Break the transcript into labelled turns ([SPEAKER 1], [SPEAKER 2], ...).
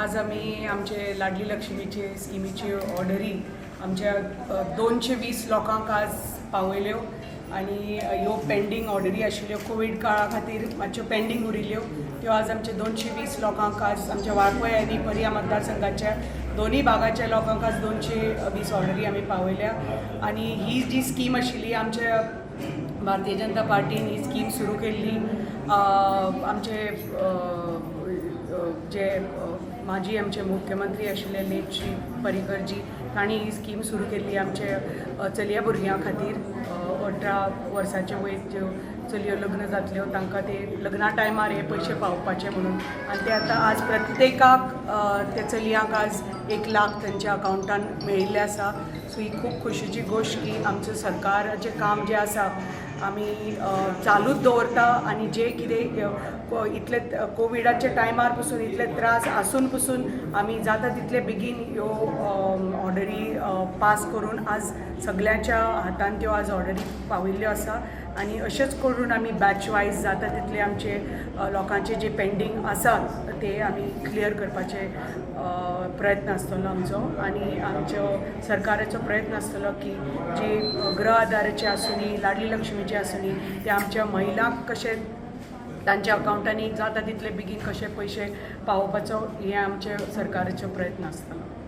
[SPEAKER 1] आज आमी आमचे लाडली लक्ष्मीचे स्किमीच्यो ऑर्डरी आमच्या 220 लोकांक आज पावयल्यो आनी ह्यो पेंडींग ऑर्डरी आशिल्ल्यो, कोवीड काळा खातीर मातश्यो पेंडींग उरिल्ल्यो, त्यो आज आमचे 220 लोकांक आज आमच्या वाळपय आनी पर्या मतदारसंघाच्या दोनूय भागाच्या लोकांक आज 220 ऑर्डरी आमी पावयल्या. आनी ही जी स्कीम आशिल्ली, आमच्या भारतीय जनता पार्टीन ही स्कीम सुरू केल्ली. आमचे जे माजी आमचे मुख्यमंत्री आशिल्ले लेट श्री पर्रीकरजी, तांणी ही स्कीम सुरू केल्ली आमचे चलया भुरग्यां खातीर. 18 वर्साचे वयर ज्यो चलयो लग्न जातल्यो, तांकां ते लग्ना टायमार हे पयशे पावपाचे म्हणून. आनी ते आतां आज प्रत्येकाक त्या चलयांक आज 1 लाख तेंच्या अकावंटान मेळिल्ले आसा. सो ही खूब खोशयेची गोश्ट की आमचें सरकाराचें काम जें आसा, आमी चालूच दवरता. आनी जे कितें इतले कोविडाच्या टायमार पसून इतले त्रास आसून पसून आमी जाता तितले बेगीन ह्यो ऑर्डरी पास करून आज सगल्यांच्या हातान त्यो आज ऑर्डरी पावयल्ल्यो आसा. आनी अशेंच करून आमी बॅच वायज जाता तितले आमचे लोकांचे जे पेंडींग आसा, ते आमी क्लियर करपाचे प्रयत्न आसतलो आमचो. आनी आमचो सरकाराचो प्रयत्न आसतलो की जे गृह आधाराचे आसूनी, लाडली लक्ष्मीचे आसूनी, ते आमच्या महिलांक कशे तांच्या अकावंटांनी जाता तितले बेगीन कशे पयशे पावोवपाचो, हे आमचे सरकाराचो प्रयत्न आसतलो.